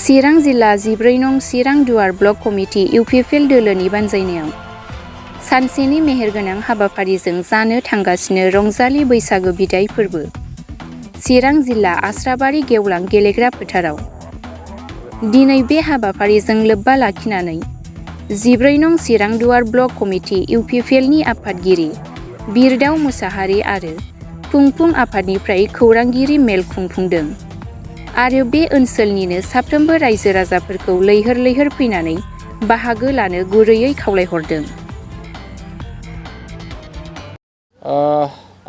चिरां जिल्ला 14 नं चिरां दुवार ब्लक कमिटि इउपिपिएल दोलोनि बानजायनायाव सानसेनि मेहेरगोनां हाबाफारिजों जानो थांगासिनो रंजालि बैसागो बिदाय फोरबो। चिरां जिल्ला आस्राबारि गेवलां गेलेग्रा फोथाराव दिनै बे हाबाफारिजों लोब्बा लाखिनानै 14 नं चिरां दुवार ब्लक कमिटि इउपिपिएलनि आफादगिरि बिरदाव मुसाहारि आरो खुंफुं आफादनिफ्राय खौरांगिरि मेल खुंफुंदों आरो बे ओनसोलनिनो साफ्रोमबो रायजो राजाफोरखौ लैहोर लैहोर फैनानै बाहागो लानो गुरैयै खावलायहरदों।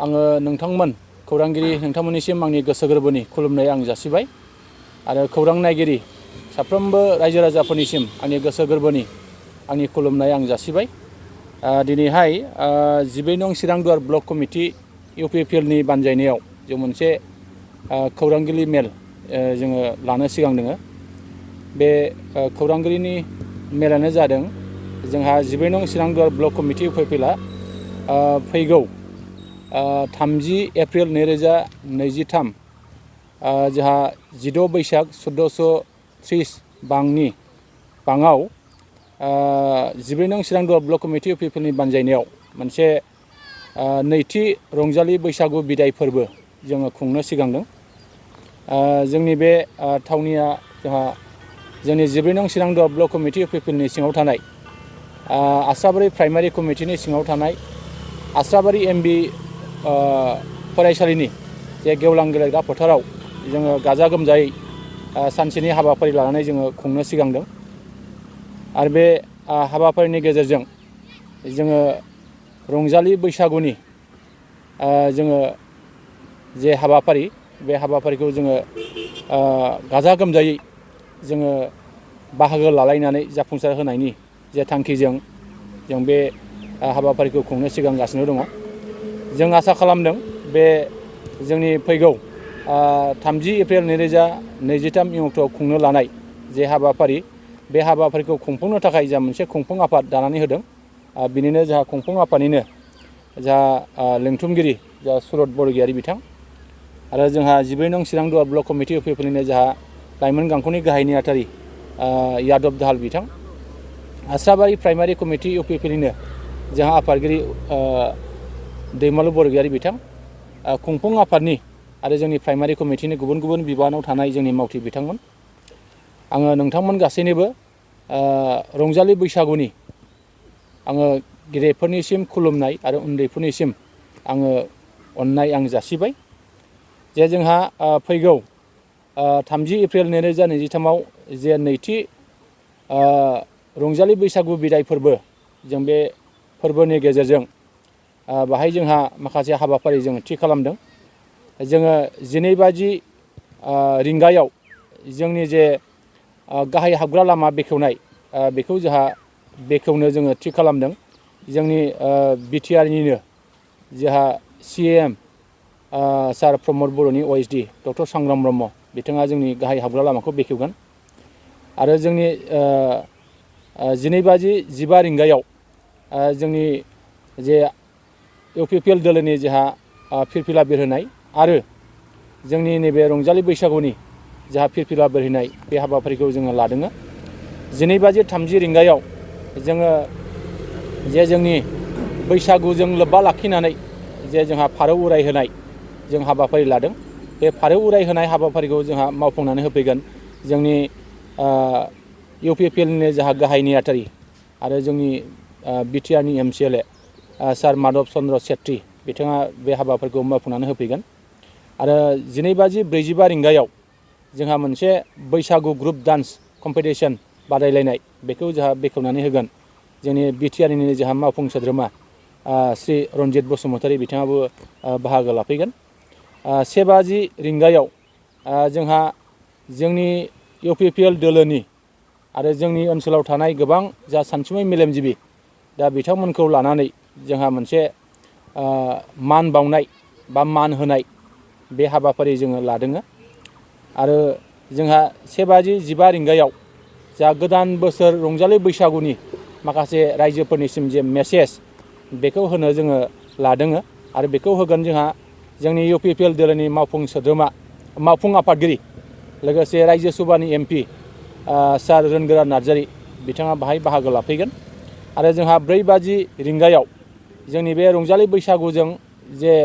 आङो नोंथांमोन खौरांगिरि नोंथांमोननिसिम आंनि गोसो गोरबोनि खुलुमनाय आं जासिबाय आरो खौरां नायगिरि साफ्रोमबो रायजो राजाफोरनिसिम आंनि गोसो गोरबोनि आंनि खुलुमनाय आं जासिबाय। दिनैहाय 14 नं चिरां दुवार ब्लक कमिटि इउपिपिएलनि बानजायनायाव जों मोनसे खौरांगिरि मेल जोङो लानो सिगां दङ। बे खौरांगिरिनि मेलानो जादों जोंहा 14 नं चिरां दुवार ब्लक कमिटि इउपिपिएलआ फैगौ 30 एप्रिल 2023 जोंहा 16 बैसाग 1430 बाङाव 14 नं चिरां दुवार ब्लक कमिटि इउपिपिएलनि बानजायनायाव मोनसे नैथि रंजालि बैसागु बिदाय फोरबो जोङो खुंनो सिगांदों। जोंनि बे थावनिया जोंहा जोंनि 14 नं चिरां दुवार ब्लक कमिटि इउपिपिएलनि सिङाव थानाय आस्राबारि प्राइमारि कमिटिनि सिङाव थानाय आस्राबारि एमबि फरायसालिनि जे गेवलां गेलेग्रा फोथाराव जोङो गाजा गोमजायै सानसेनि हाबाफारि लानानै जोङो खुंनो सिगांदों आरो बे हाबाफारिनि गेजेरजों जोङो रंजालि बैसागुनि जोङो जे हाबाफारि बे हाबाफारिखौ जोङो गाजा गोमजायै जोङो बाहागो लालायनानै जाफुंसार होनायनि जे थांखिजों जों बे हाबाफारिखौ खुंनो सिगांगासिनो दङ। जों आसा खालामदों बे जोंनि फैगौ 30 एप्रिल 2023 इं अक्ट'आव खुंनो लानाय जे हाबाफारि बे हाबाफारिखौ खुंफुंनो थाखाय जा मोनसे खुंफुं आफाद दानानै होदों। बिनिनो जोंहा खुंफुं आफादनिनो जोंहा लिंथुमगिरि जा सुरत बरगयारि बिथां आरो जोंहा 14 नं चिरां दुवार ब्लक कमिटि इउपिपिएलनिनो जोंहा लाइमोन गांखंनि गाहाय नेहाथारि यादब दाहाल बिथां, आस्राबारि प्राइमारि कमिटि इउपिपिएलनिनो जोंहा आफादगिरि दैमालु बरगयारि बिथां, खुंफुं आफादनि आरो जोंनि प्राइमारि कमिटिनि गुबुन गुबुन बिबानाव थानाय जोंनि मावथि बिथांमोन, आङो नोंथांमोन गासैनोबो रंजालि बैसागुनि आङो गेदेरफोरनिसिम खुलुमनाय आरो उन्दैफोरनिसिम आङो अननाय आं जासिबाय। जे जोंहा फैगौ 30 एप्रिल 2023आव जे नैथि रंजालि बैसागु बिदाय फोरबो जों बे फोरबोनि गेजेरजों बाहाय जोंहा माखासे हाबाफारि जोङो थि खालामदों। जोङो 12 रिंगायाव जोंनि जे गाहाय हाबग्रा लामा बेखेवनाय बेखौ जोंहा बेखेवनो जोङो थि खालामदों। जोंनि बिटिआरनिनो जोंहा CM सार प्रमद बर'नि OSD डक्टर सांग्राम ब्रह्म बिथाङा जोंनि गाहाय हाबग्रा लामाखौ बेखेवगोन आरो जोंनि 12:15 रिंगायाव जोंनि जे इउपिपिएल दोलोनि जोंहा फिरफिला बिरहोनाय आरो जोंनि नैबे रंजालि बैसागुनि जोंहा फिरफिला बिरहोनाय बे हाबाफारिखौ जोङो लादों। 12:30 रिंगायाव जोङो जे जोंनि बैसागुजों लोब्बा लाखिनानै जे जोंहा फारौ उरायहोनाय जों हाबाफारि लादों। बे फारौ उरायहोनाय हाबाफारिखौ जोंहा मावफुंनानै होफैगोन जोंनि इउपिपिएलनिनो जोंहा गाहाय नेहाथारि आरो जोंनि बिटिआरनि MCLA सार माधब चन्द्र सेत्री बिथाङा बे हाबाफारिखौ मावफुंनानै होफैगोन आरो 12:45 रिंगायाव जोंहा मोनसे बैसागु ग्रुप डान्स कम्पिटिसन बादायलायनाय बेखौ जोंहा बेखेवनानै होगोन जोंनि बिटिआरनिनो जोंहा मावफुं सोद्रोमा श्री रन्जित बसुमतारी बिथाङाबो बाहागो लाफैगोन। 1:00 रिंगायाव जोंहा जोंनि इउपिपिएल दोलोनि आरो जोंनि ओनसोलाव थानाय गोबां जा सानसुमै मेलेमजिबि दा बिथांमोनखौ लानानै जोंहा मोनसे मान बावनाय बा मान होनाय बे हाबाफारि जोङो लादों आरो जोंहा 1:15 रिंगायाव जा गोदान बोसोर रंजालि बैसागुनि माखासे रायजोफोरनिसिम जे मेसेज बेखौ होनो जोङो लादों आरो बेखौ होगोन जोंहा जोंनि इउपिपिएल दोलोनि मावफुं सोद्रोमा मावफुं आफादगिरि लोगोसे रायजो सभानि MP सार रोनगोरा नार्जारि बिथाङा बाहाय बाहागो लाफैगोन। आरो जोंहा 4 रिंगायाव जोंनि बे रंजालि बैसागुजों जे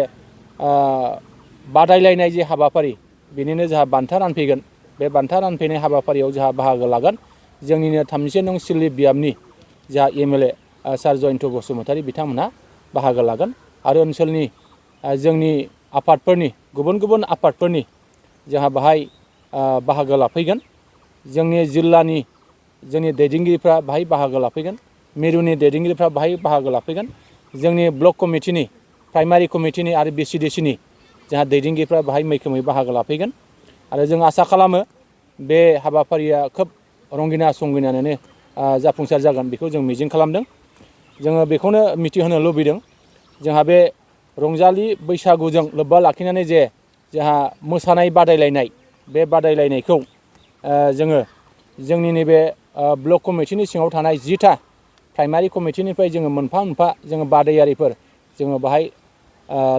बादायलायनाय जे हाबाफारि बेनिनो जोंहा बान्था रानफैगोन। बे बान्था रानफैनाय हाबाफारियाव जोंहा बाहागो लागोन जोंनिनो 33 नं सिलि बियाबनि जा MLA सार जयन्त बसुमतारी बिथांमोनहा बाहागो लागोन। आरो ओनसोलनि जोंनि आफादफोरनि गुबुन गुबुन आफादफोरनि जोंहा बाहाय बाहागो लाफैगोन। जोंनि जिल्लानि जोंनि दैदेनगिरिफ्रा बाहाय बाहागो लाफैगोन। मिरुनि दैदेनगिरिफ्रा बाहाय बाहागो लाफैगोन। जोंनि ब्लक कमिटिनि प्राइमारि कमिटिनि आरो BCDCनि जोंहा दैदेनगिरिफ्रा बाहाय मैखोमै बाहागो लाफैगोन। आरो जों आसा खालामो बे हाबाफारिया खोब रंगिना संगिनानैनो जाफुंसार जागोन बेखौ जों मिजिं खालामदों। जोङो बेखौनो मिथिहोनो लुबैदों जोंहा बे रंजालि बैसागुजों लोब्बा लाखिनानै जे जोंहा मोसानाय बादायलायनाय बे बादायलायनायखौ जोङो जोंनि नैबे ब्लक कमिटिनि सिङाव थानाय 10टा प्राइमारि कमिटिनिफ्राय जोङो मोनफा मोनफा जोङो बादायारिफोर जोङो बाहाय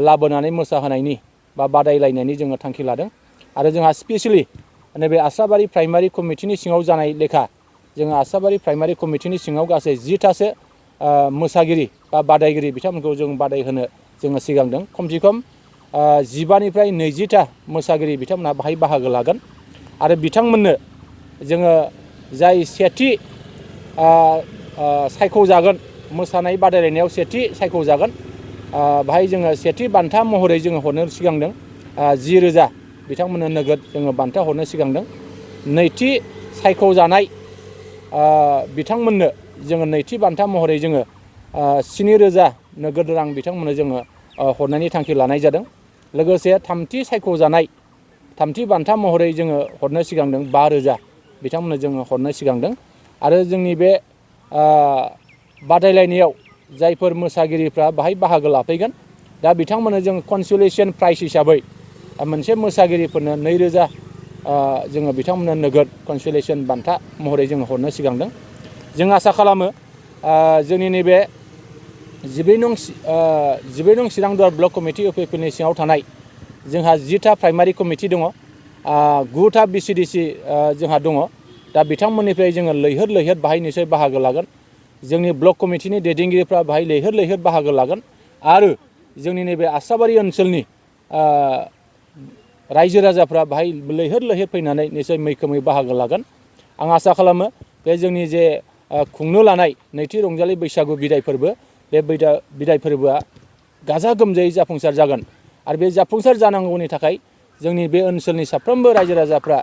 लाबोनानै मोसाहोनायनि बा बादायलायनायनि जोङो थांखि लादों। आरो जोंहा स्पेसियेलि नैबे आसाबारि प्राइमारि कमिटिनि सिङाव जानाय लेखा जोङो आसाबारि प्राइमारि कमिटिनि सिङाव गासै 10टासो मोसागिरि बा बादायगिरि बिथांमोनखौ जों बादायहोनो जोङो सिगांदों। खमसे खम 15निफ्राय 20टा मोसागिरि बिथांमोनहा बाहाय बाहागो लागोन। आरो बिथांमोननो जोङो जाय सेथि सायख'जागोन मोसानाय बादायलायनायाव सेथि सायख'जागोन बाहाय जोङो सेथि बान्था महरै जोङो हरनो सिगांदों 10,000 बिथांमोननो नोगोद जोङो बान्था हरनो सिगांदों। नैथि सायख'जानाय बिथांमोननो जोङो नैथि बान्था महरै जोङो 7,000 नोगोद रां बिथांमोननो जोङो हरनायनि थांखि लानाय जादों। लोगोसे थामथि सायख'जानाय थामथि बान्था महरै जोङो हरनो सिगांदों 5,000 बिथांमोननो जोङो हरनो सिगांदों। आरो जोंनि बे बादायलायनायाव जायफोर मोसागिरिफ्रा बाहाय बाहागो लाफैगोन दा बिथांमोननो जों कनसुलेसन प्राइज हिसाबै मोनसे मोसागिरिफोरनो 2,000 जोङो बिथांमोननो नोगोद कनसुलेसन बान्था महरै जोङो हरनो सिगांदों। जों आसा खालामो जोंनि नैबे 14 नं चिरांदुवार ब्लक कमिटि UPFLनि सिङाव थानाय जोंहा 10टा प्राइमारि कमिटि दङ, 9टा BCDC जोंहा दङ। दा बिथांमोननिफ्राय जोङो लैहोर लैहोर बाहाय निसय बाहागो लागोन। जोंनि ब्लक कमिटिनि दैदेनगिरिफ्रा बाहाय लैहोर लैहोर बाहागो लागोन। आरो जोंनि नैबे आसाबारि ओनसोलनि रायजो राजाफ्रा बाहाय लैहोर लैहोर फैनानै निसय मैखोमै बाहागो लागोन। आं आसा खालामो बे जोंनि जे खुंनो लानाय नैथि रंजालि बैसागु बिदाय फोरबो बे बिदाय फोरबोआ गाजा गोमजायै जाफुंसार जागोन। आरो बे जाफुंसार जानांगौनि थाखाय जोंनि बे ओनसोलनि साफ्रोमबो रायजो राजाफ्रा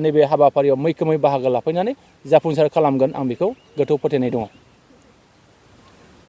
नैबे हाबाफारियाव मैखोमै बाहागो लाफैनानै जाफुंसार खालामगोन आं बेखौ गोथौ फोथायनाय दङ।